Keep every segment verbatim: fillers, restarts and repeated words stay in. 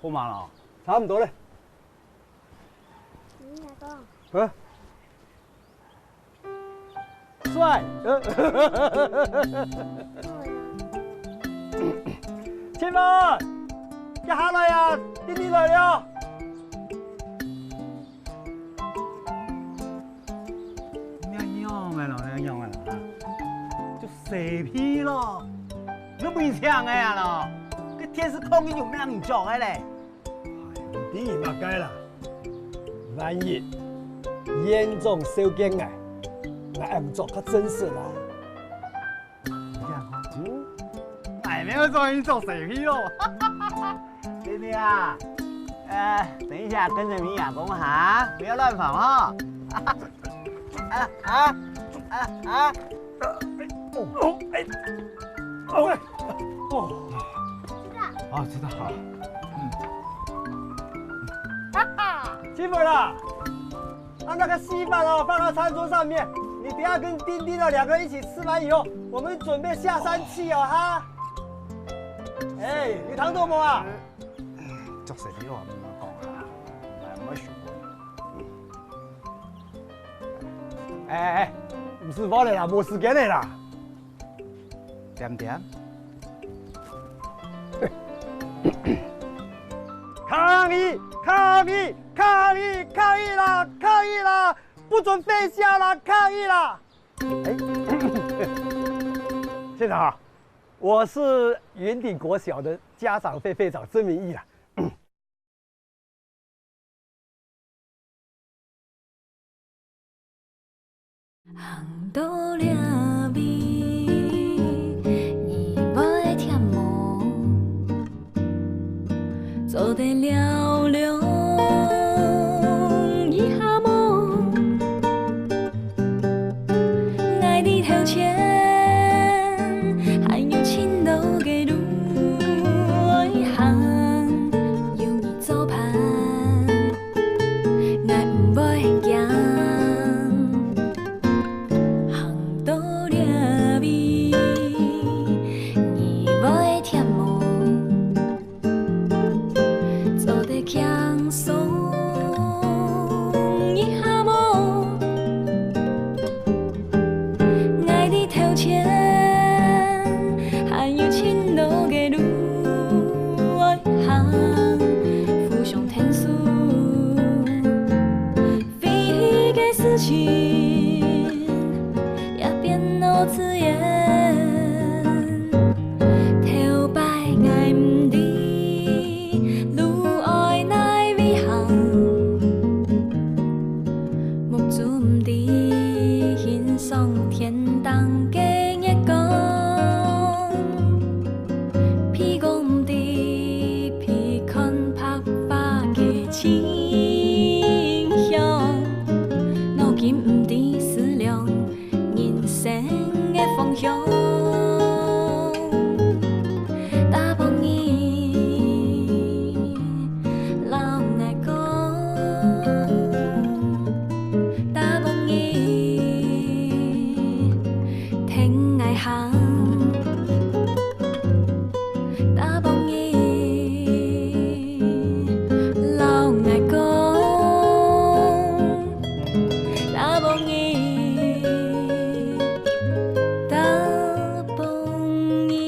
好嘛咯？差毋多咧。你阿公。嗯。帥。呃。清風，你下來啊，弟弟來了。 仰仔樣个咯，仰仔樣个咯，哈，就死皮咯，你毋請个啊咯，該電視抗議有咩人做个咧？哎呀，你知麼个啦？萬一院長召見𠊎，𠊎愛做較正式啦。 嗯，哎，沒有做，你做死皮咯。弟弟啊，呃，等一下跟著米亞公哈，不要亂跑哈。啊啊啊啊！哦，哎，哦，哦，哦，知道，好，嗯，哈哈，欺负啦！ 啊，那個稀飯哦，放到餐桌上面，你等下跟丁丁哦兩個人一起吃完以後，我們準備下山去哦，哈。哎，你聽著無啊？做事情我毋好講啊，毋好想。哎哎哎，毋使煩了啦，無時間了啦。 點點。抗議！抗議！抗議！抗議啦！抗議啦！不准廢校啦！抗議啦！哎，現場啊，我是雲頂國小的家長會會長曾明義啦。 行到這位，你會忝無？做得尞尞一下無？ 𠊎在頭前，還有盡多个路愛行，有你做伴，𠊎毋會驚。行到這位，你會忝無？ 做得輕鬆一下無？𠊎在頭前，還有盡多个路愛行，互相𢯭手，飛行个事情也變到自然。 頭擺𠊎毋知路愛哪位行，目珠毋知欣賞天頂个月光，鼻公毋知鼻看白花个清香，腦筋毋知思量 人生个方向。打幫你，摎𠊎講，打幫你，跈𠊎行，打幫你，摎𠊎講。 打幫你，打幫你。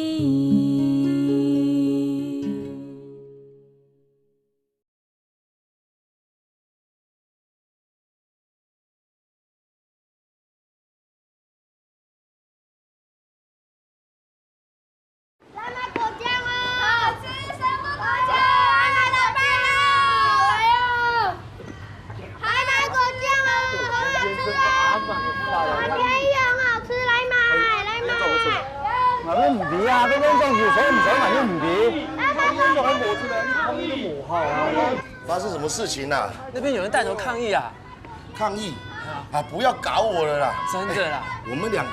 来买果酱哦！好吃，什么果酱？还买果酱哦！来哦！还买果酱哦！好好吃哦！好便宜哦，很好吃，来买，来买！俺又毋知啊，這種東西所以毋所以俺又毋知。来买果酱！發生什麼事情啊？那邊有人帶頭抗議啊！ 抗議啊，不要搞我了啦！真的啦。哎，我們兩個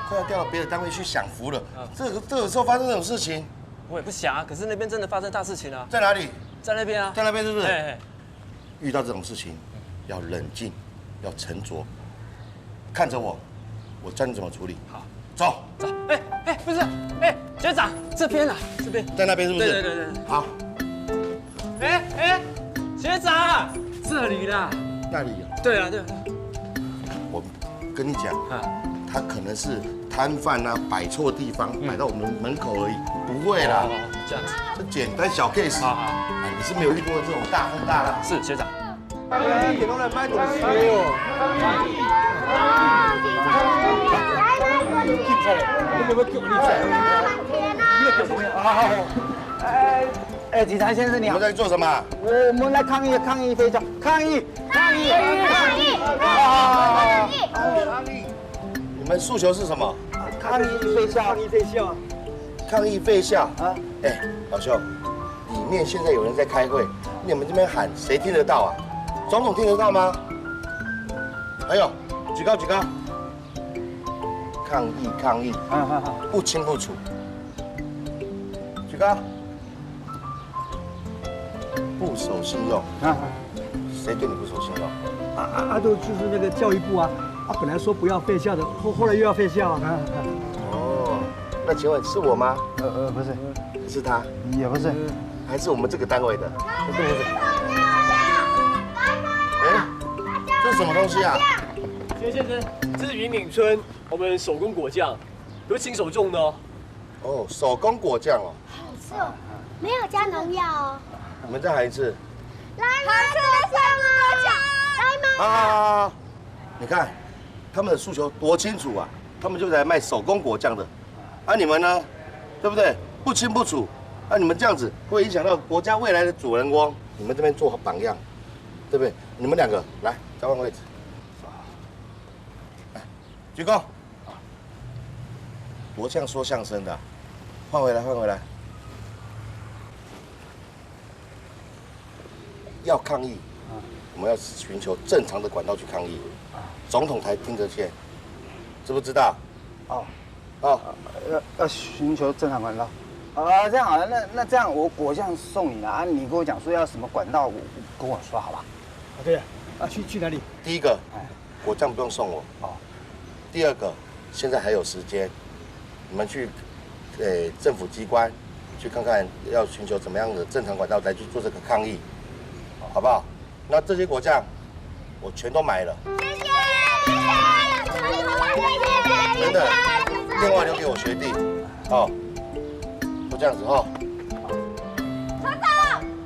快要調到別的單位去享福了。嗯。這個，這個時候發生這種事情，我也不想啊，可是那邊真的發生大事情啊。在哪裡？在那邊啊。在那邊是不是？哎，哎。遇到這種事情，要冷靜，要沉着，看著我，我教你怎麼處理。好。走。走。哎，哎，不是，哎，學長，這邊啊，這邊。在那邊是不是？對，對，對，對。好。哎，学长，这里啦。那里有。对啊，对啊。我跟你讲，啊，他可能是摊贩啊，摆错地方，嗯，摆到我们门口而已，不会啦。哦，这样子。这简单小 case。好，好。哎，你是没有遇过这种大风大浪。是，学长。哎，也都来买东西哦。警察来，你有没有给我理解？好，好，好。哎，哎，警察先生你好。你们在做什么？我们来抗议，抗议废校，抗议，抗议，抗议！抗议！你们诉求是什么？抗议废校，抗议废校。抗议废校？啊？哎，老兄，里面现在有人在开会，你们这边喊，谁听得到啊？总统听得到吗？还有，举高，举高。抗议，抗议，啊，好，好。不清不楚。举高。 不守信用？啊，谁对你不守信用？啊，啊，啊，就，就是那个教育部啊，啊，本来说不要废校的，后，后来又要废校啊。哦，那请问是我吗？呃，呃，不是。是他？也不是。还是我们这个单位的？不是，不是。哎，这是什么东西啊？学先生，这是云顶村我们手工果酱，有请手种的哦。哦，手工果酱哦。 好吃哦，没有加农药哦。你们再喊一次。来吗？好吃的香果酱，来吗？啊，你看，他们的诉求多清楚啊！他们就来卖手工果酱的，啊，你们呢？对不对？不清不楚，啊，你们这样子会影响到国家未来的主人翁。你们这边做好榜样，对不对？你们两个来交换位置。来，鞠躬。 我这样说相声的，换回来，换回来。要抗议，啊，我们要寻求正常的管道去抗议，啊，总统才听得见，知不知道？哦，哦，要，要寻求正常管道。啊，这样好了，那，那这样我，我这样送你了啊，你跟我讲说要什么管道，我，跟我说好吧？啊，对了，啊，去，去哪里？第一个，哎，果酱不用送我。哦，第二个，现在还有时间，你们去，呃，政府机关去看看，要寻求怎么样的正常管道来去做这个抗议，好不好？那这些果酱我全都买了。谢谢，谢谢，谢谢，谢谢。真的，另外留给我学弟，哦，就这样子哈。村长，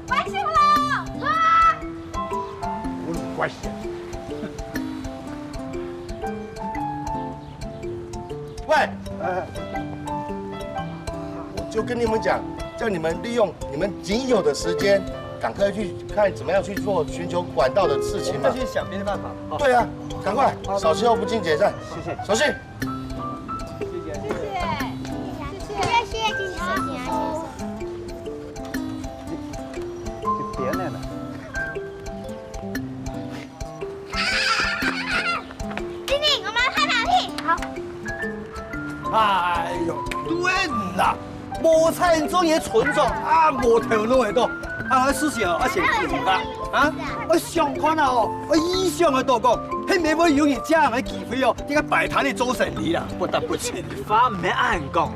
关心了。我有关系。 喂，呃，我就跟你们讲，叫你们利用你们仅有的时间，赶快去看怎么样去做寻求管道的事情嘛。我们去想别的办法。好。对啊，赶快，好。少吃又不进解散。谢谢。小心。谢谢，谢谢，谢谢，谢谢，谢谢，谢谢。你，你别来了。 丁丁，我们要拍马屁。好。哎哟，对啦，无才能做个村长啊，无头脑个个，啊，事情哦，要先想啊，啊，我想看啊哦，我意想个到讲，还没有有人这样个机会哦，这个摆摊里做生意啦，不得不去。话毋免恁講，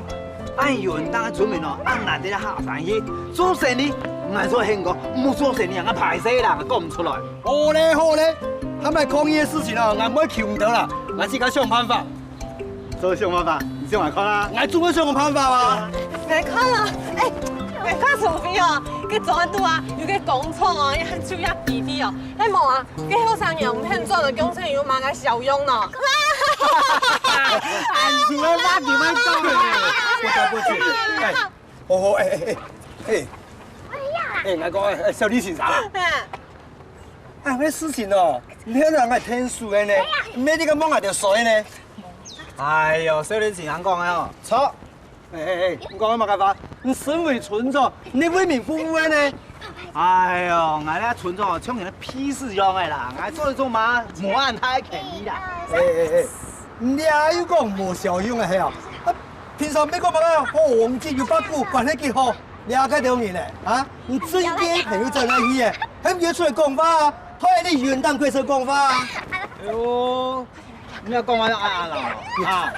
恁有人当个村民哦，恁难得个下山去做生意，俺说很讲，莫做生意啊，俺歹势啦，讲毋出来。 好咧，好咧，他们抗议个事情啊，俺毋會求毋到啦，俺自家想办法。做想办法，你先来看啊。俺總會想个办法啊。來看啊，哎，來看上邊哦，該庄肚啊，有个工廠哦，也很出一滴滴哦。哎無啊，該後生人毋肯做个工廠有麼个效用呢？俺除了那你们懂的。不得不去，哎，哦，哎，哎，哎，哎，哎，俺讲，哎，哎，小李先生啊。嗯。 啊，該事情哦，你係人个天使个呢，毋係你个望下就衰呢。哎喲，小李先生講个哦，錯。哎哎哎，你講个麼个話？你身為村長，你為民服務个呢。哎喲，俺這村長像人个屁屎樣个啦，俺做得做嘛，無恁大權力啦。哎哎哎，你又講無效用个係啊？啊，平常毋係講麼个好黃金有八股，關係幾好？ 你啊，該條人呢？啊，你最近朋友轉來去誒，還毋出來講話啊？害你雲淡歸色講話啊？哎喲，你也講啊，啊啦，啊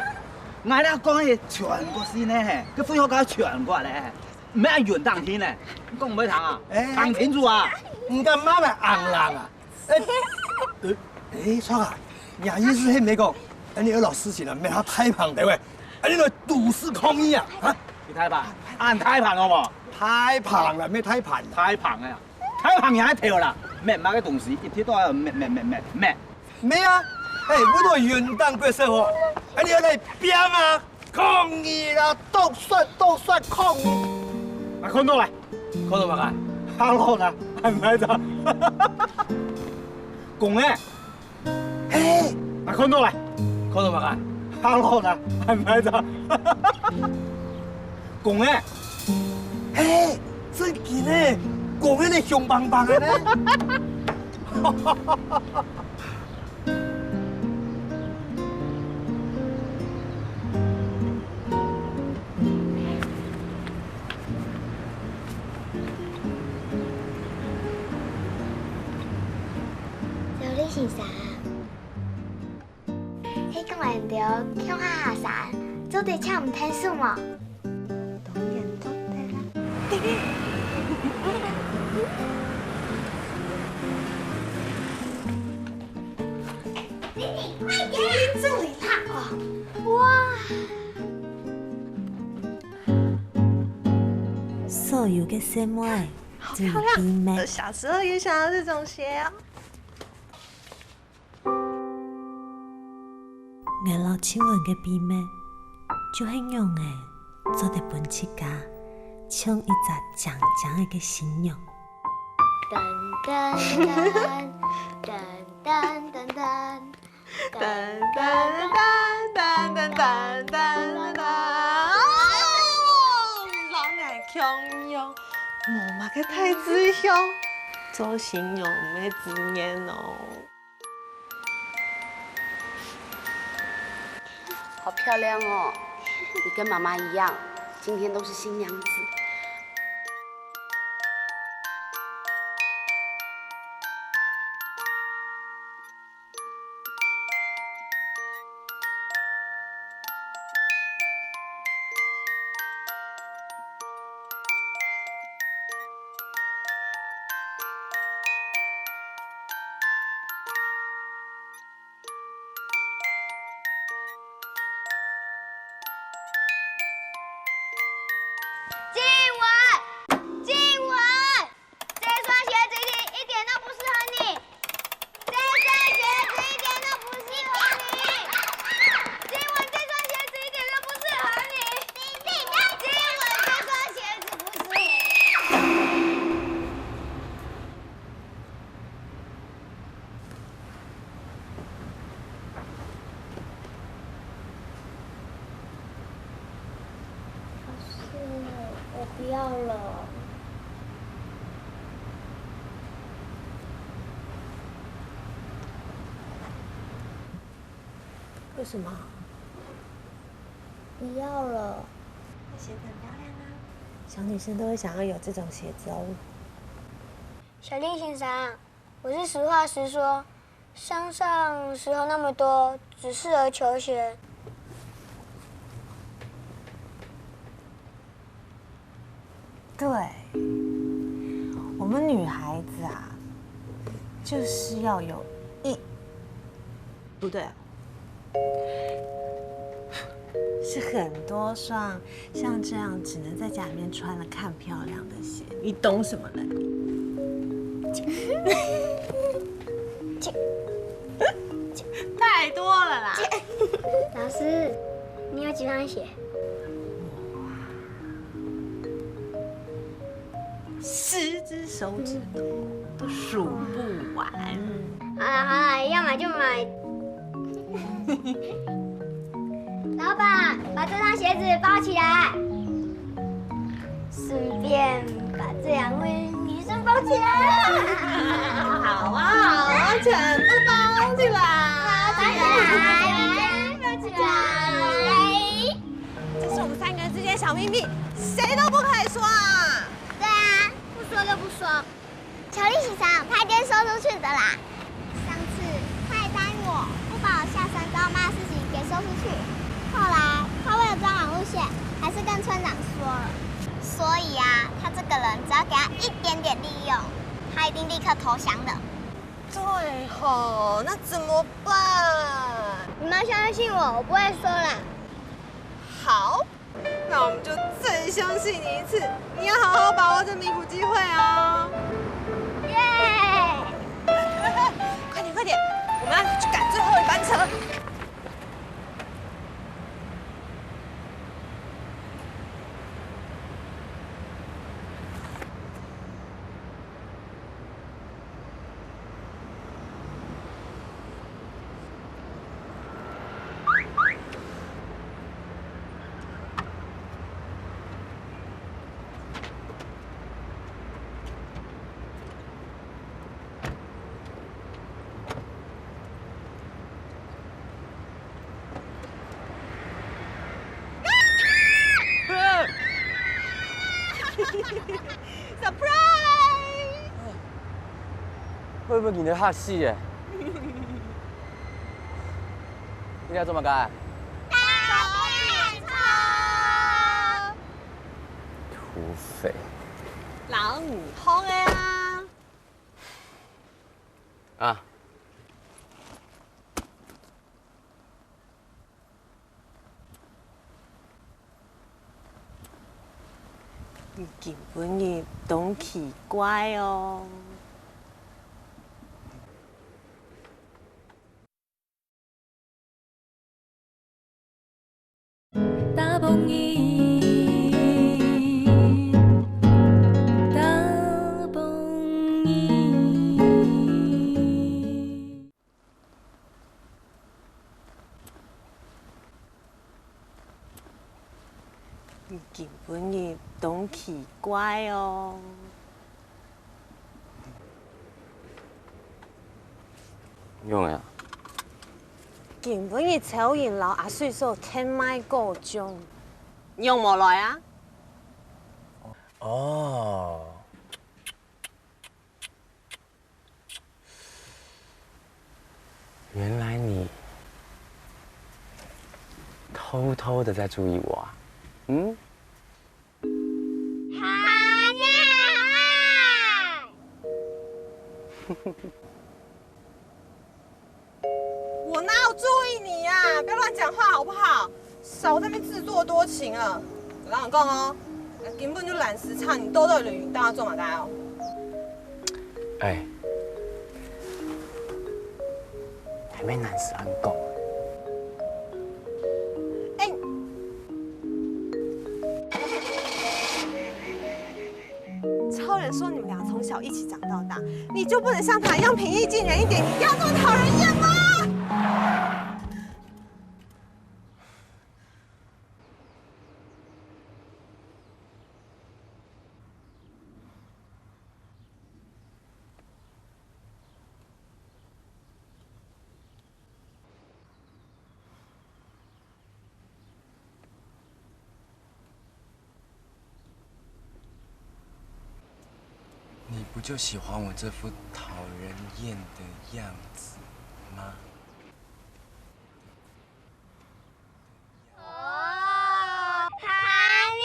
，𠊎這講个全國性个嘿，該分學校全國咧。毋係恁遠當天呢，你講毋會聽啊？哎。聽清楚啊！你敢罵𠊎硬人啊？哎，呃，哎，錯啊，你意思係毋係講，恁樣有老事情啊，免下大鵬對不對？恁樣來都市抗議啊，啊？你大鵬，恁大鵬好無？大鵬啦，毋係大鵬。大鵬啊！ 大鵬也係頭啦，搣麼个東西，一天到晚搣搣搣搣搣。毋係啊，哎，為著雲頂國小吼，哎，你愛來拚啊，抗議啦，多說多說抗議。啊，看到咧，看到麼个？哈囉啦，還來著。講欸， 嘿，啊，看到咧，看到麼个？哈囉啦，還來著。講欸，嘿，真緊欸，講欸，你凶棒棒个呢。劉立先生，係講𠊎兜共下下山，做得請你𢯭手無？當然做得啦。弟弟，快點！弟弟，這裡啦！哦，哇！ 所有个細妹仔，好漂亮！最秘密。我小時候也想要這種鞋哦。𠊎摎靜雯个秘密，就係仰仔做得分自家像一隻靚靚仔个新娘。噔噔噔，噔噔噔噔。 噔噔噔噔噔噔噔，哦，摎𠊎共樣，無麼个大志向，做新娘毋係自願哦。好漂亮哦，你跟媽媽一樣，今天都是新娘子。 靜雯，靜雯，這雙鞋子一點都不適合你。 這雙鞋子一點都不適合你。靜雯，這雙鞋子一點都不適合你。靜雯，這雙鞋子不適合你。 可是我不要了。为什么？不要了。那鞋子很漂亮啊。小女生都会想要有这种鞋子哦。小丽先生，我是实话实说， 山上石头那么多，只适合球鞋。对，我们女孩子啊，就是要有一，不对啊，是很多双像这样只能在家里面穿了看漂亮的鞋，你懂什么嘞？太多了啦！老师，你有几双鞋？十只手指头都数不完。好了好了，要买就买。老板，把这双鞋子包起来，顺便把这两位女生包起来。好啊好啊，全部包起来。包起来，包起来。这是我们三个人之间的小秘密，谁都不可以说啊！对啊，不说就不说。 小丽先生，他一定说出去的啦。上次他还答应我，不把我下山都要骂的事情给说出去。后来他为了装网路线，还是跟村长说了。是所以啊，他這個人只要給他一點點利用，他一定立刻投降的。對吼，那怎麼辦？你們相信我，我不會說啦。好，那我們就再相信你一次，你要好好把握這彌補機會哦。耶！快點快點，我們要去趕最後一班車。 Surprise！會毋會今日嚇死誒？你來做麼个？打電動。土匪。老五通的啊。啊。 你今晡日當奇怪哦。打殕人，打殕人。 你今晡日當奇怪哦。仰仔啊？今晡日超人摎阿水嫂𢯭麥果醬，仰無來啊？哦。 原來你偷偷的在注意我啊，嗯？我哪有注意你啊？不要亂講話好不好？少在那邊自作多情啊！我跟你講哦，今晡日就懶尸差，你兜兜仔當做麼个哦？哎，還沒懶尸恁講。哎， 超人說你們倆從小一起長到大，你就不能像他一樣平易近人一點？你一定要這麼討人厭嗎？你不就喜歡我這副討人厭的樣子嗎？哦，談戀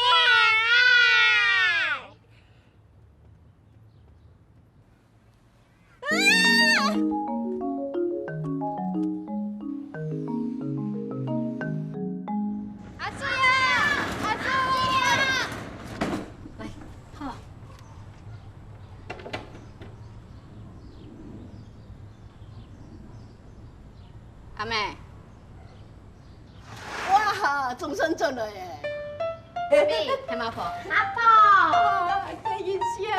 愛。 阿水啊！阿水啊！來，好。阿妹。 哇，總算轉來耶！你係阿婆？阿婆！哇，真係幸福！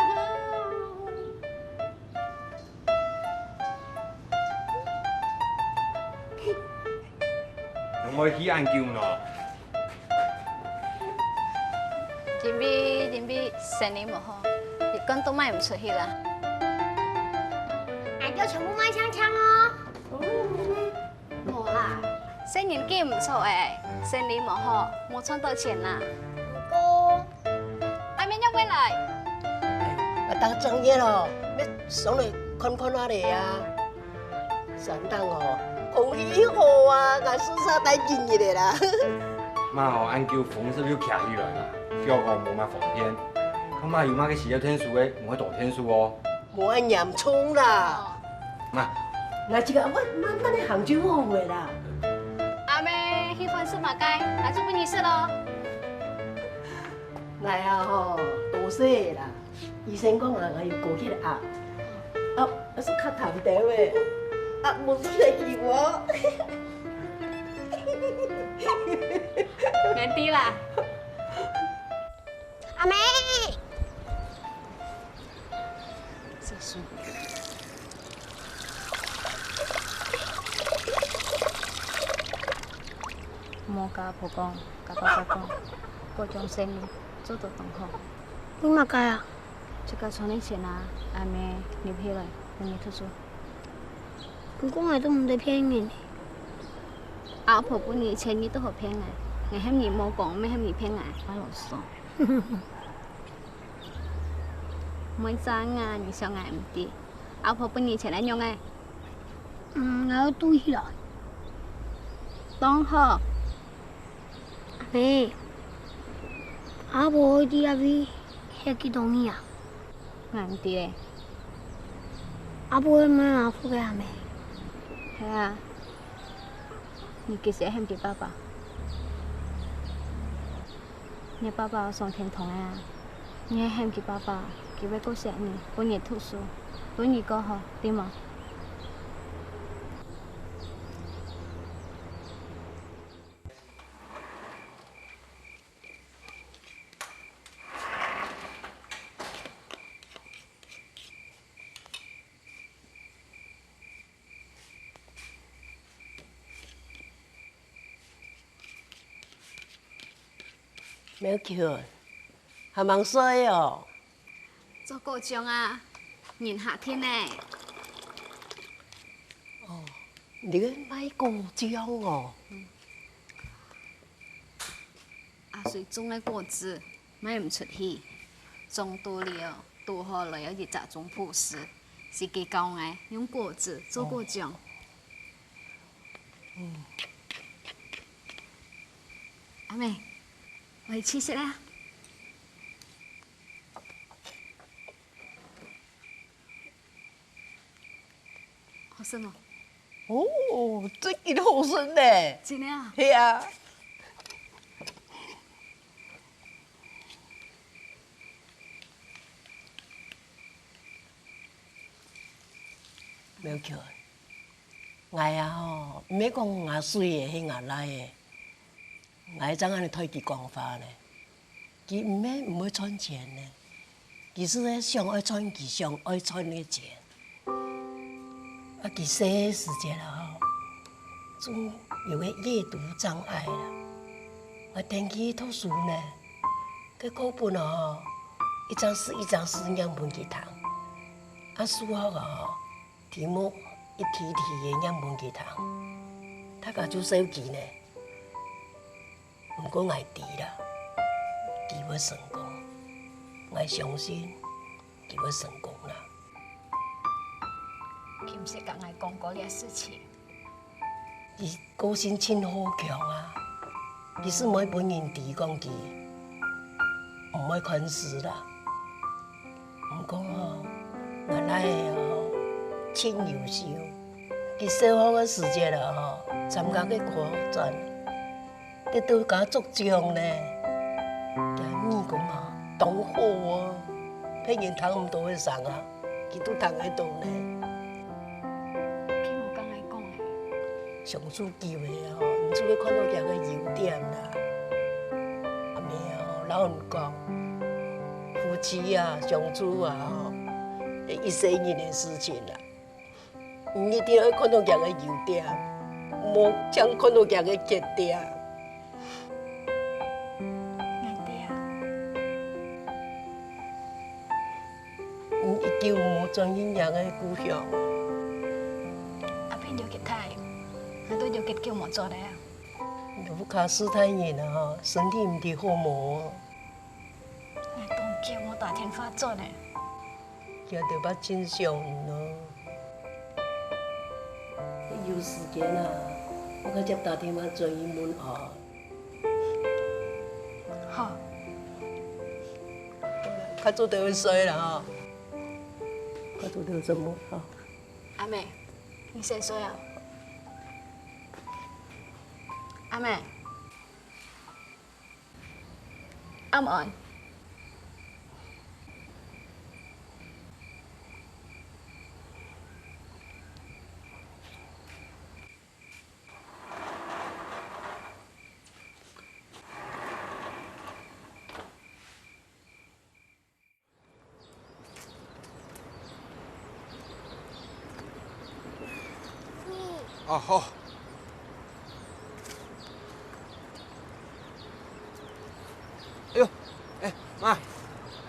仰會去恁久呢？因為，因為生理毋好，一罐都賣毋出去啦。𠊎兜全部賣淨淨哦。 無啊，細人經毋著欸，生理無好，無賺到錢啦。毋過，阿妹仰會來？哎喲，𠊎打正月哦，愛上來看看阿姆啊。山頂哦，空氣好啊，𠊎順續待幾日仔啦。媽吼，恁久風濕又徛起來啦，腳吼無麼方便。看媽有麼个需要𢯭手个，𠊎會多𢯭手哦。無恁嚴重啦。媽，𠊎這个慢慢仔行就好个啦。阿姆，你喜歡食麼个？𠊎做分你食咯。𠊎啊吼，多食啦。 醫生講啊，𠊎有高血壓，啊，啊，係較淡點仔，啊，無事體我。𠊎知啦。阿姆。叔叔。莫佮阿婆講，佮爸爸講，過種生理做得當好。為麼个啊？ 自家賺个錢啊，阿姆入去來，分你讀書。毋過𠊎都毋得騙人。阿婆分你錢，你都好騙𠊎。𠊎喊你莫講，毋係喊你騙𠊎，阿老師。莫爭啊，你想𠊎毋知。阿婆分你錢來用个。嗯，𠊎愛佇起來。當好。 阿姆，阿婆會在哪位歇幾多日啊？𠊎毋知咧。阿婆會毋會麻煩个阿姆？係啊，你幾時喊佢爸爸？你爸爸上天堂个啊，你喊佢爸爸，佢會顧惜你，分你讀書，分你過好，對無？ 妙君，還吂睡哦？做果醬啊，人客定呢。哦，你个賣果醬哦？阿水種个果子賣毋出去，種多了，堵好來有一隻總舖師，係佢教𠊎用果子做果醬。 嗯。阿姆，𠊎去試食啊。好食無？哦，真个好食呢。真个啊？係啊。 妙君，𠊎啊吼，毋係講吾媠仔係吾倈仔，𠊎正恁樣代佢講話呢。佢毋係毋會賺錢呢，佢就係想愛賺佢想愛賺个錢。啊，佢細个時節啊吼，總有个閱讀障礙啦，𠊎跈佢讀書呢，結果分啊吼，一張字一張字唸分佢聽。 啊，數學啊吼，題目一題題仔唸分佢聽，大家就笑佢呢。毋過𠊎知啦，佢會成功，𠊎相信佢會成功啦。佢毋識佮𠊎講過這事情。 佢個性盡好強啊，佢係毋會分人知講佢毋會看字啦。毋過吼，吾倈仔吼，盡優秀。佢小學个時節啊吼，參加个歌唱，得到佳作獎呢。厥耳公啊，當好啊，別人聽毋到个聲啊，佢都聽得到呢。佢無佮𠊎講欸。 相處久仔吼，你就會看到厥个優點啦。阿姆吼，摎你講，夫妻啊，相處啊吼，係一世人个事情啦。你一定愛看到厥个優點，莫淨看到厥个缺點。 𠊎知啊。你已經無轉去若个故鄉。阿伯了解忒，𠊎都了解久無轉了啊。你屋下世大人啊，身體毋知好無？𠊎當久無打電話轉了。佢兜會盡想你哦。有時間啊，𠊎較捷打電話轉去問安。較早就愛睡啦吼。較早就愛睡無吼。阿妹，你先睡啊。阿妹，暗安。 哦，好。哎喲，哎，媽，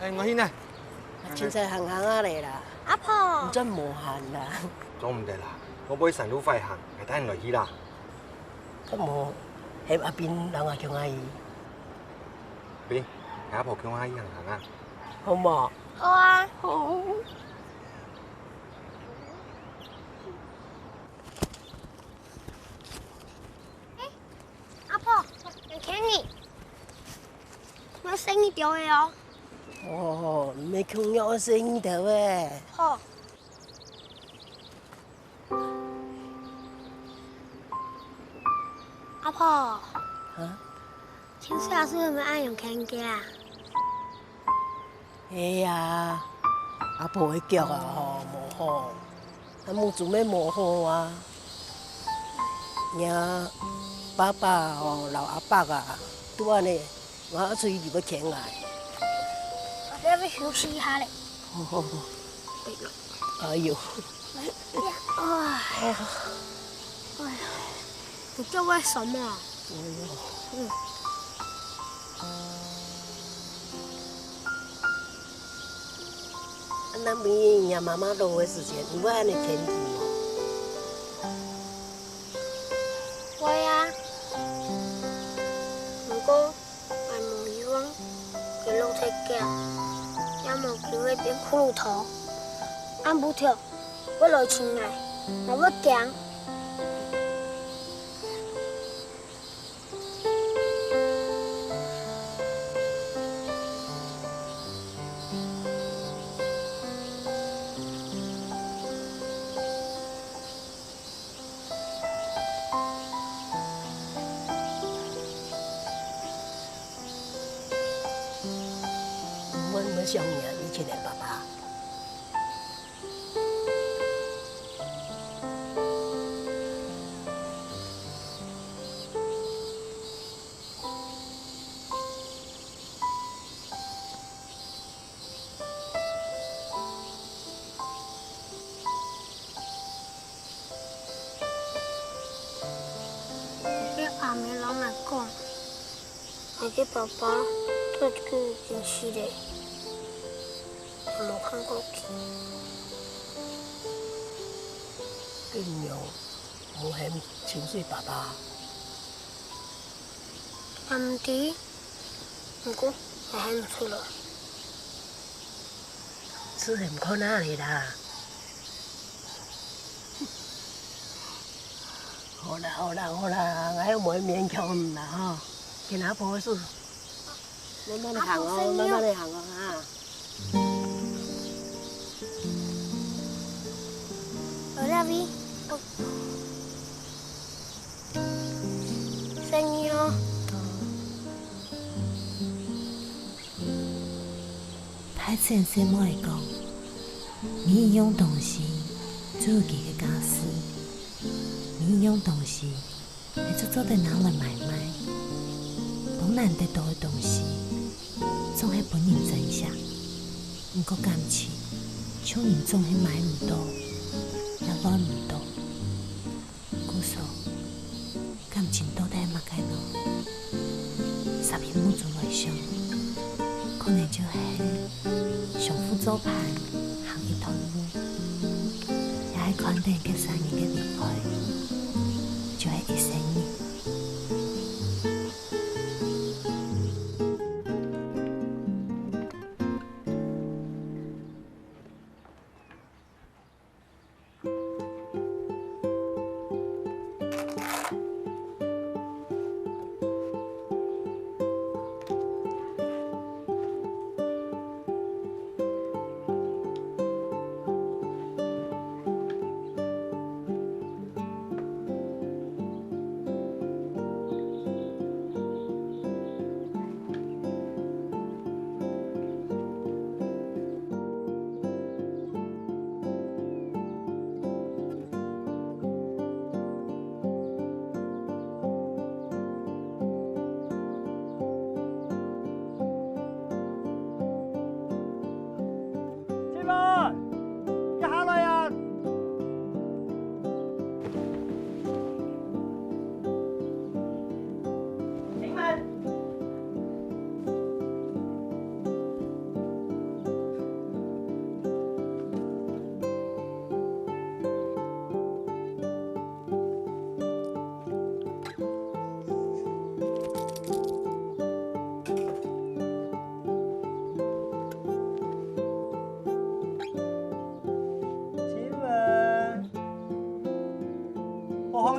哎，𠊎去呢。凊彩行行仔咧啦。阿婆。你真無閒啦。做毋得啦，我會山路壞行，𠊎帶你來去啦。該無，喊阿斌摎𠊎共下去。 阿斌，𠊎阿婆共下去行行啊。好無？好啊。好。哎，阿婆，𠊎牽你。𠊎細義兜仔哦。哦，毋係共樣愛細義兜仔。好。 阿婆，啊？秋水阿叔有無恁樣牽佢啊？係啊，阿婆个腳啊吼，無好，啊目珠乜無好啊。若爸爸吼，摎阿伯啊，都恁呢，𠊎愛出去就愛牽𠊎。𠊎愛休息一下咧。好好好。哎喲。哎喲。 哎呀，哎呀，哎呀，你叫我什麼？哎喲。嗯。啊，那明日若媽媽老个時節，你會恁呢牽佢無？會啊。毋過， 𠊎無希望佢老忒遽，也無機會變骷髏頭。暗晡頭會來尋𠊎，𠊎會驚。 你會毋會想念以前个爸爸？ 該阿姆摎𠊎講，𠊎个爸爸早就已經死咧，𠊎無看過佢。恁樣，無喊清水爸爸？𠊎毋知，毋過𠊎喊毋出來。 自然看下咧啦。好啦，好啦，好啦，𠊎又毋會勉強你啦吼。牽阿婆个手，慢慢仔行哦，慢慢仔行哦，哈。我那邊，哦。生意哦。 大自然細妹仔講，每一樣東西就有佢个價值，每一樣東西你就做得拿來買賣。當難得到个東西，總係分人珍惜。毋過感情，像人總係買毋到，也換毋到。 故所，感情到底係麼个呢？霎時目珠來想，可能就係相扶做伴行一段路，也係看等該儕人个離開，就係一生人。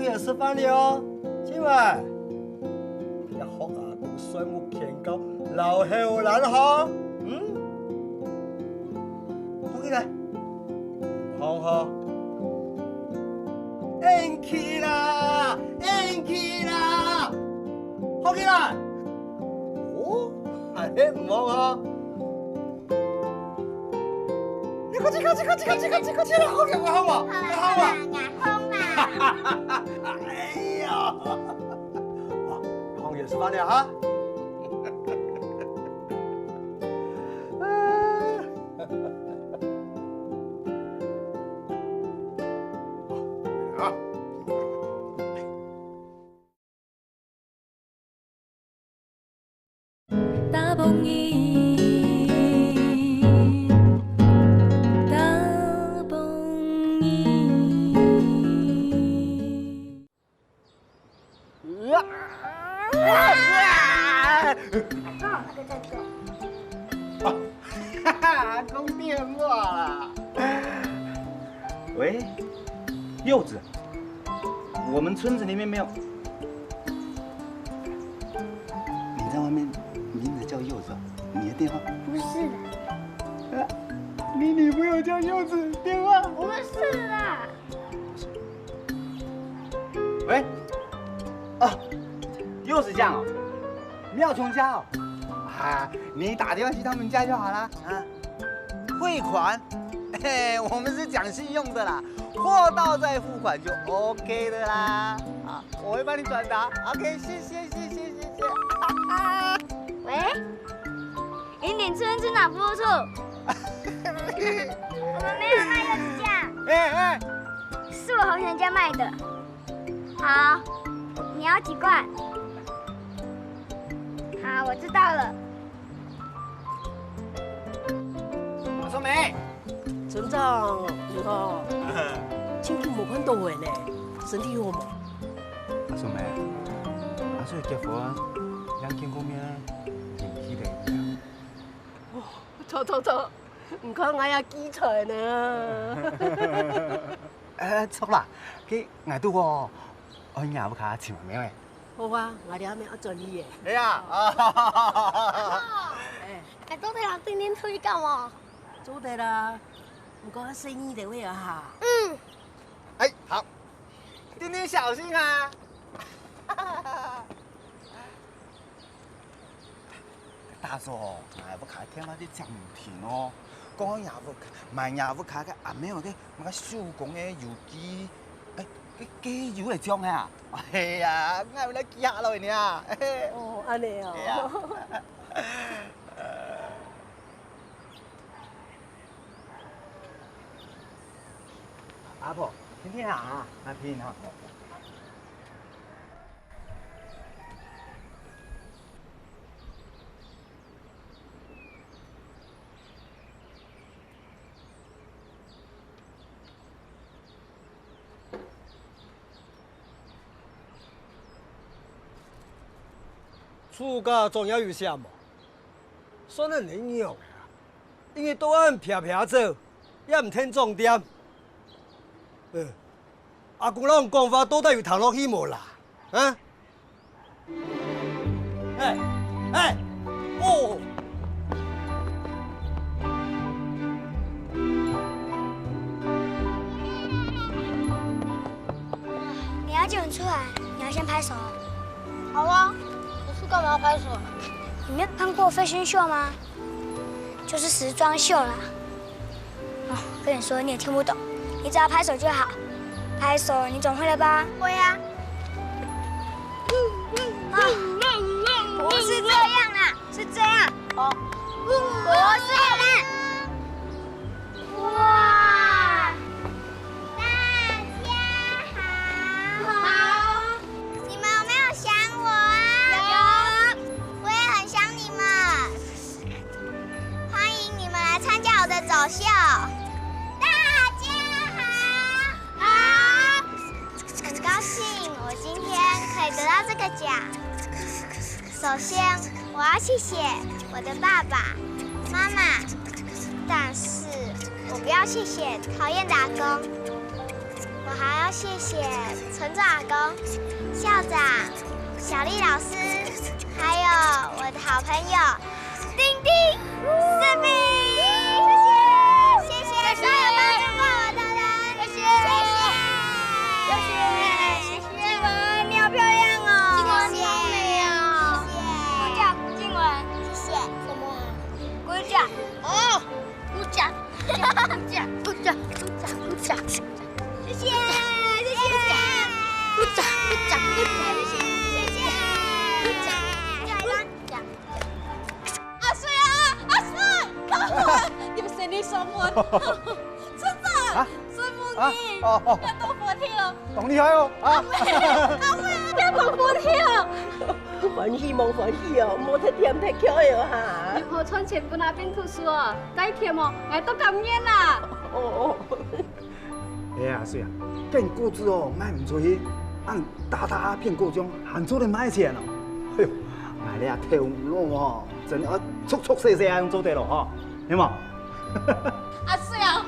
也食飯了，今晚要學阿公蒜母牽高，老好懶吼，嗯？好起來，好好，硬起啦，硬起啦，好起來。 哦，恁呢毋好啊！你快去，快去，快去，快去，快去，快去，好了，好啊，好啊，好啊，好啊。哎呀，好，好，也是罢了哈。啊。 打殕椅，打殕椅。啊！啊！啊！啊！講電話啦。喂，柚子，我們村子裡面沒有。 你在外面名字叫柚子哦，你的電話？不是啦。啊，你女朋友叫柚子，電話？不是啦。喂，啊，柚子醬哦，妙瓊家哦，啊，你打電話去他們家就好啦，啊。 匯款？嘿，我們是講信用的啦，貨到再付款就OK的啦。啊，我會幫你轉達。OK，謝謝，謝謝，謝謝。喂，雲頂村村長不錯。我們沒有賣柚子醬，哎，哎。是我同學家賣的。好，你要幾罐？好，我知道了。 阿素梅。村長，你好。真久無看到你呢，身體好無？阿素梅，阿水結婚，兩千過面，人氣得了。哦，著著著，毋過𠊎也記錯呢。呃，著啦，該𠊎都哦，愛你屋下尋妹妹。 好啊，𠊎這下愛轉去耶。哎呀，啊，哎，哎，做得啦，今天出去幹嘛？做得啦，毋過細義兜仔啊哈。嗯。哎，好，今天小心啊。 大嫂，𠊎屋下電話一直毋停哦，講𠊎屋下，賣𠊎屋下个阿姆个麼个手工个油漆，哎，个雞油來裝个啊！哎呀，𠊎有來記下來呢。哦，恁呢哦。哎呀。阿婆，天天啊，阿平哈。 自家種也有寫無？算恁樣啊！因為到恁撇撇走，也毋聽重點。呃，阿公摎你講話到底有聽落去無啦？啊？ 哎，哎，哦！你要叫人出來，你要先拍手。好啊，可是幹嘛要拍手啊？你沒有看過fashion show嗎？ 就是時裝秀啦。哦，跟你說你也聽不懂，你只要拍手就好。拍手，你總會了吧？會啊。啊，不是這樣啦，是這樣。哦，不是啦。哇，大家好。好。你們有沒有想我啊？有。我也很想你們。 歡迎你們來參加我的走秀。大家好。好。很高興我今天可以得到這個獎。首先，我要謝謝我的爸爸媽媽，但是我不要謝謝討厭的阿公。我还要谢谢村长阿公、校长、小丽老师，还有我的好朋友丁丁、思明。谢谢，谢谢所有帮助过我的人，谢谢，谢谢，谢谢。静雯，你好漂亮哦，静雯，你好美哦，谢谢，鼓掌，静雯，谢谢。什么啊？鼓掌。哦。 鼓掌，鼓掌，鼓掌，鼓掌，鼓掌，鼓掌。谢谢，谢谢。鼓掌，鼓掌，鼓掌，谢谢，谢谢。鼓掌，鼓掌。阿水啊，阿水，你们谁没说过？村长，啊？孙木啊？你，哦，哦。要多佛跳。 當厲害哦，啊！阿妹，阿妹，你要講佛跳。歡喜無歡喜哦，莫忒恬忒翹哦哈。你好賺錢分阿斌讀書哦，再恬哦，𠊎都甘願啦。哦，哦。哎呀，阿水啊，見果子哦，賣毋出去，恁大大片果種，還做得賣錢哦。哎喲，𠊎這頭腦哦，真的愛速速細細恁做得咯吼，係無？阿水啊，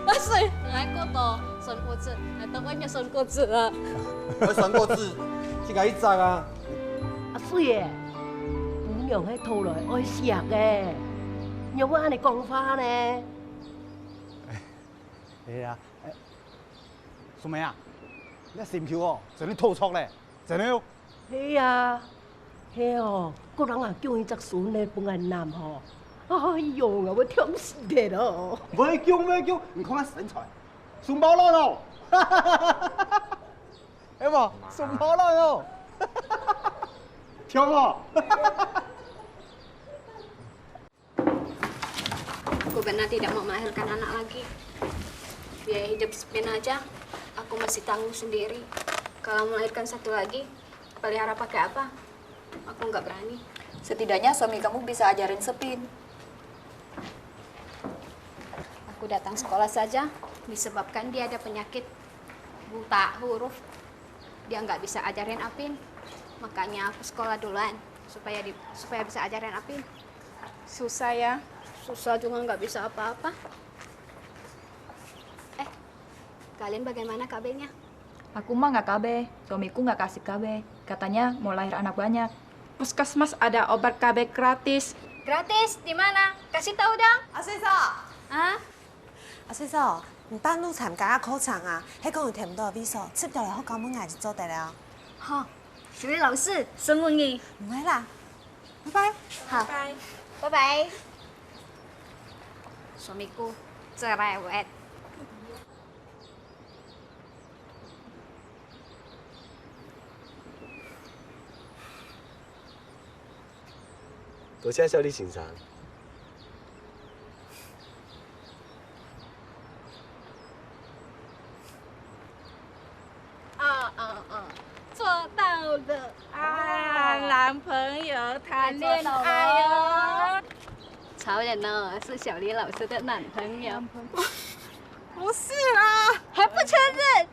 阿水，𠊎過多酸果子，𠊎都愛食酸果子啊。愛酸果子，自家去摘啊。阿水欸，餔娘係討來愛惜个，仰會恁樣講話呢？哎呀，哎，素梅啊，你心臼哦，真係討著咧，真的哦。 係啊，係哦，各人啊，叫一隻孫仔分𠊎揇吼。哎喲，𠊎會暢死忒咯。毋會降，毋會降，你看𠊎身材，雙胞卵哦。係無？雙胞卵哦。暢無？ Aku benar tidak mau melahirkan anak lagi. Biaya hidup Sepin aja, aku masih tanggung sendiri. Kalau melahirkan satu lagi, pelihara pakai apa? Aku nggak berani. Setidaknya suami kamu bisa ajarin Sepin. Aku datang sekolah saja, disebabkan dia ada penyakit buta huruf. Dia nggak bisa ajarin Apin. Makanya aku sekolah duluan, supaya di, supaya bisa ajarin Apin. Susah ya? Susah juga nggak bisa apa-apa. Eh, kalian bagaimana K B-nya? Aku mah nggak K B, suamiku nggak kasih K B. Katanya mau lahir anak banyak. Puskesmas ada obat K B gratis. Gratis? Di mana? Kasih tahu dong. 阿水嫂，啊？阿水嫂，你半路參加課程啊，係講有填毋到位所，直接來學校問𠊎就做得了。好，小麗老師，承蒙你。毋會啦， 拜拜。好，拜拜。Suamiku cerewet. 多謝小李先生。 啊啊啊！做到了啊！男朋友谈恋爱哦。曹仁哦，是小李老师的男朋友。不是啦，还不承认？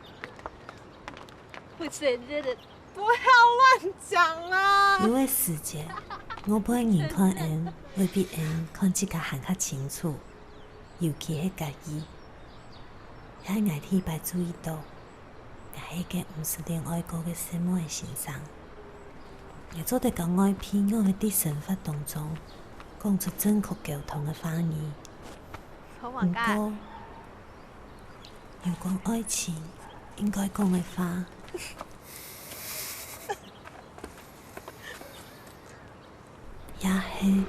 不承认的，不要乱讲啦。有个時節，外背人看𫣆，會比𫣆看自家還較清楚。 尤其係家己。也係𠊎第一擺注意到，𠊎係一個毋識戀愛過个細妹仔先生。𠊎做得佮外配，𠊎會在生活當中講出正確溝通个話語。好，毋過，有關愛情應該講个話， 也係，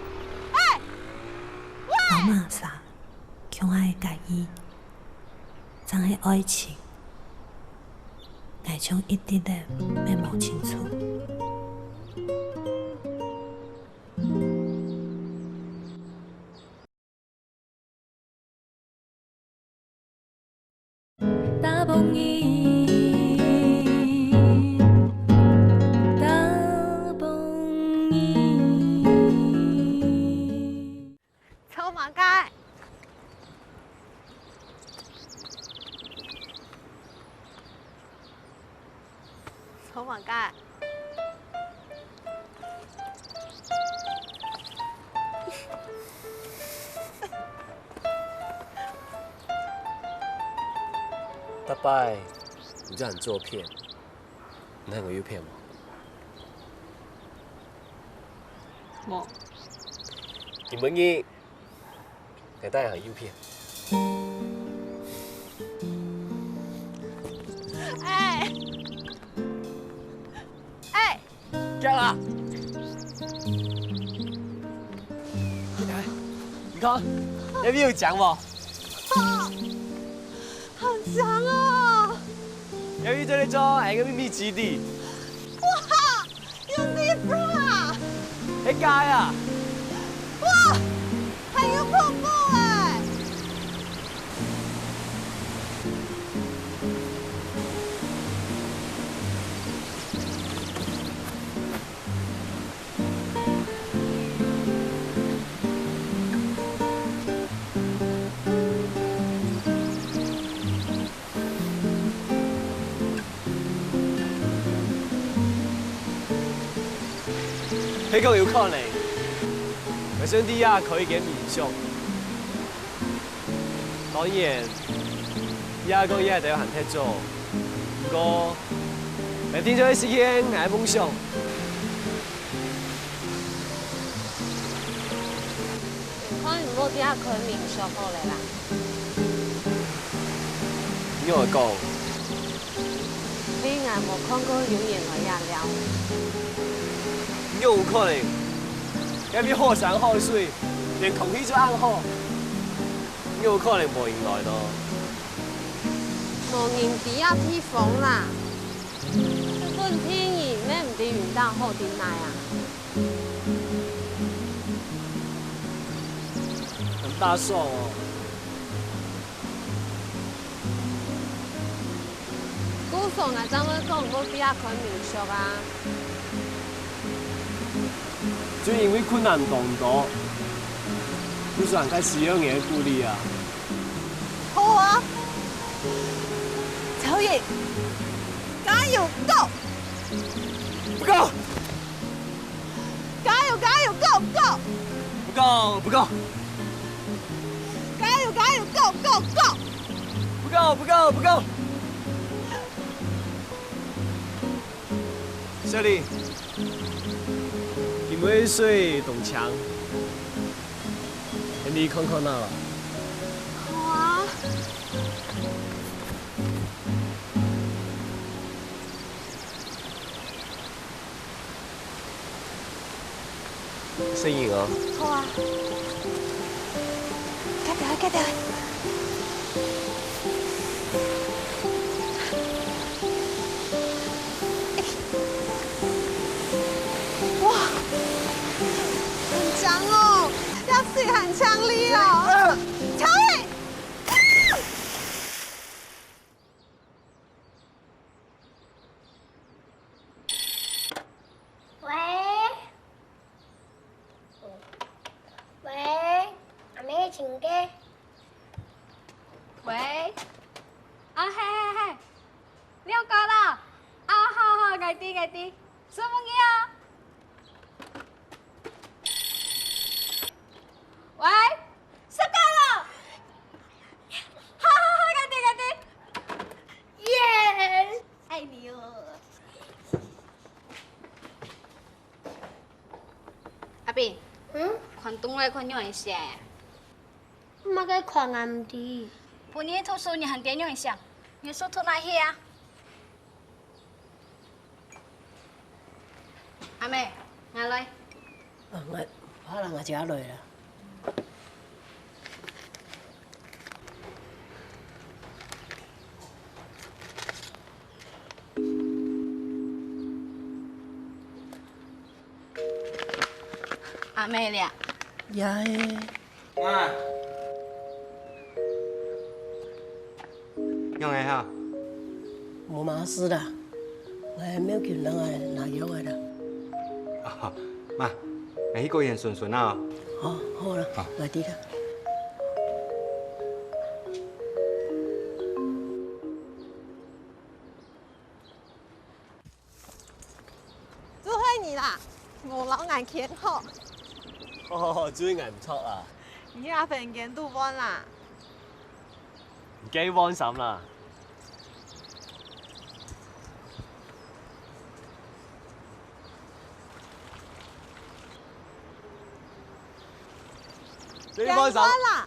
摎麼儕共下个合意，正係愛情。𠊎像一直仔也摸毋清楚。 打殕椅，打殕椅。抽麼个？ 抽麼个？逐擺你這張照片，你看過有騙無？無。今晡日，𠊎帶你行有騙。哎，哎， 行啊！你看，這位有靚無？好香哦！這位做得做𠊎个祕密基地。哇，有地方啊！係假啊！哇，還有泡泡哎！ 係講有可能，𠊎想在這開一間民宿。當然，這個也係還忒早，毋過，𠊎定著愛實現𠊎个夢想。 看你無在這開民宿好了啦。仰會講？因為𠊎無看過有人來這尞。仰有可能？這位好山好水，連空氣都恁好，仰有可能無人來咯？無人知這地方啦。 問題你乜毋知雲頂好在哪啊？恁大爽哦！故所𠊎正會講毋好在這開民宿啊！就因為困難當多，故所𠊎較需要你个鼓勵啊！ 好啊！超越，加油，go！不夠！加油，加油，go，go！不夠，不夠！加油，加油，go，go，go！不夠，不夠，不夠！小麗，今晡日水當清，你看看哪啦？好啊。 細義哦。好啊。遽兜，遽兜。哇，還靚哦，這水還靚哩哦。超越！ 喂？喂？阿姆尋个？喂？啊，係係係，了解啦。啊，好好，𠊎知𠊎知，承蒙你啊。喂？ 收到了！好好好，𠊎知𠊎知。耶！愛你哦。阿斌，嗯？看東來看仰仔寫？麼个看啊毋知。分你讀書你還知仰仔寫？你書讀哪去啊？ 阿姆，𠊎來。啊，𠊎，好啦，𠊎自家來啦。阿姆了。呀嘿。 媽，仰仔哈？無麼事啦，𠊎廟公人啊拿藥仔啦。啊，媽，𠊎去公園巡巡啊。哦，好啦，好。𠊎知啦。 就係你啦，無摎𠊎牽好。哦，就係𠊎毋著啊。你這份間都換啦。你該換衫啦。你放心。啦。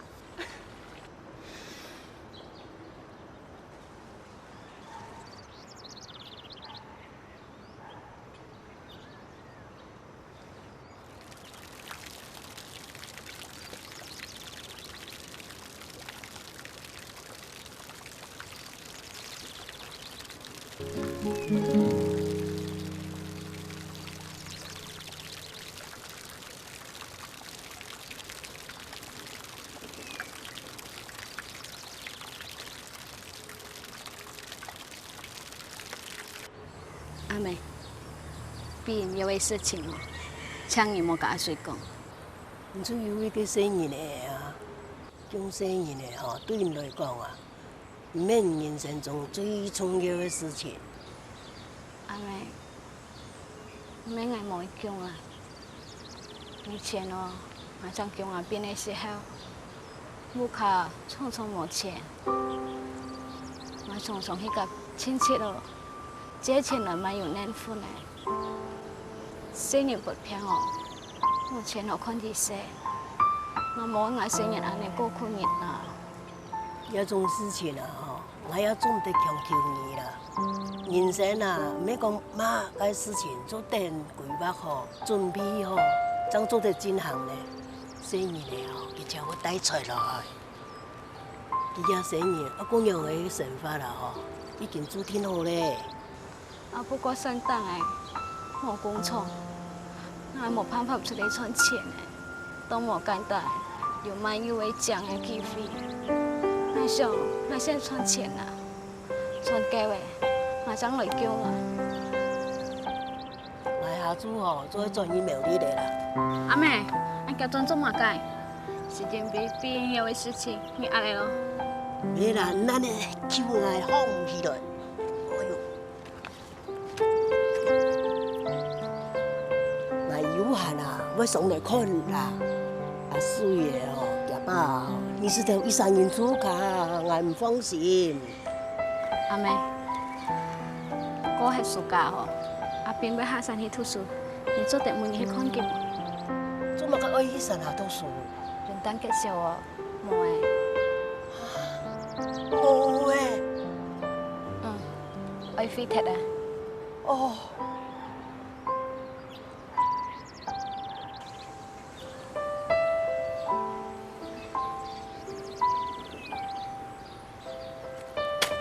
阿妹，必有个事情哦，請你莫佮阿水講。你就有一个細人仔啊，降細人仔吼，對你來講啊，毋係人生中最重要个事情。阿妹，毋係𠊎無降啊。 以前哦，𠊎想降阿斌个時候，屋下常常無錢。𠊎常常去佮親戚哦，借錢來買有奶粉个。細人發病哦，無錢好看醫生，𠊎無愛𠊎細人恁呢過苦日啊。這種事情啊，吼，𠊎也做毋得強求你啦。 人生啊，毋係講麼个事情做得規劃好、準備好，正做得進行呢。細人仔哦，佢就會帶出來。佢這細人，阿姑娘个生活啦吼，已經注定好咧。啊，不過算當欸，無工作，𠊎無辦法出來賺錢欸，都無簡單，有麼个會靚个機會。𠊎想，𠊎先賺錢啊。 賺夠欸，𠊎正來降啊。𠊎下晝吼，就會轉去苗栗个啦。阿妹，恁遽轉做麼个？時間比必要个事情，你恁呢咯。無啦，恁呢救𠊎䟘毋起來。哎喲！ 𠊎有閒啊，會上來看啦。阿水仔哦，厥爸哦，你係頭一儕人出家，𠊎毋放心。阿妹，過歇暑假吼，阿斌會下山去讀書，你做得每日去看佢無？做麼个愛去山下讀書？元旦結束哦， 無欸。無欸？嗯，愛廢忒啊。哦。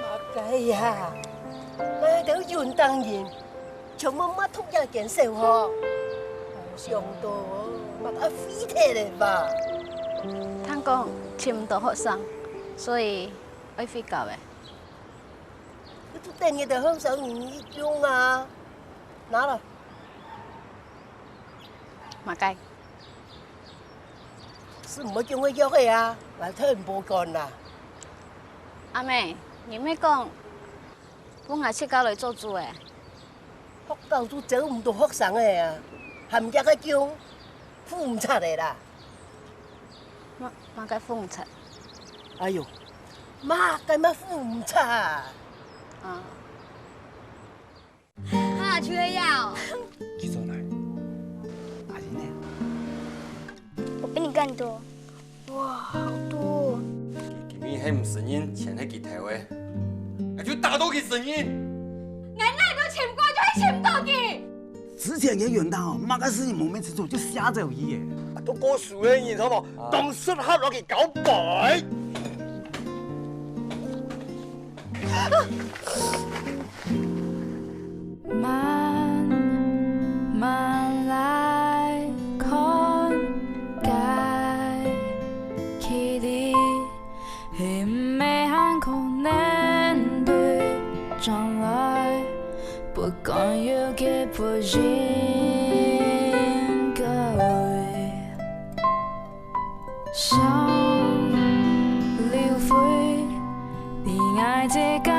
麼个呀？𠊎兜元旦人 全部抹毒藥見笑吼。無想到哦，麼个廢忒了吧？聽講尋毋到學生，所以愛廢教欸。佢都等你兜後生人去用啊！拿來。麼个？係毋會用个藥仔啊，𠊎全部乾啦。阿妹，你乜講，分𠊎自家來做主欸。 學校都招毋到學生仔啊，還這个降，付毋出个啦。麼，麼个付毋出？哎喲，麼个嘛付毋出啊？啊。啊，就係呀。去做哪？阿姨呢？ 我比你更多。哇，好多哦。今日係毋承認錢係佢偷个，𠊎就打到佢承認。𠊎哪都尋過，就係尋毋到佢。之前个元旦哦，麼个事情無面子做，就嚇走佢耶。啊，讀過書个人，好無？當適合摎佢交陪。 慢慢來看，該距離係毋係還可能對將來，不管有幾不應該。 想流淚，你愛這个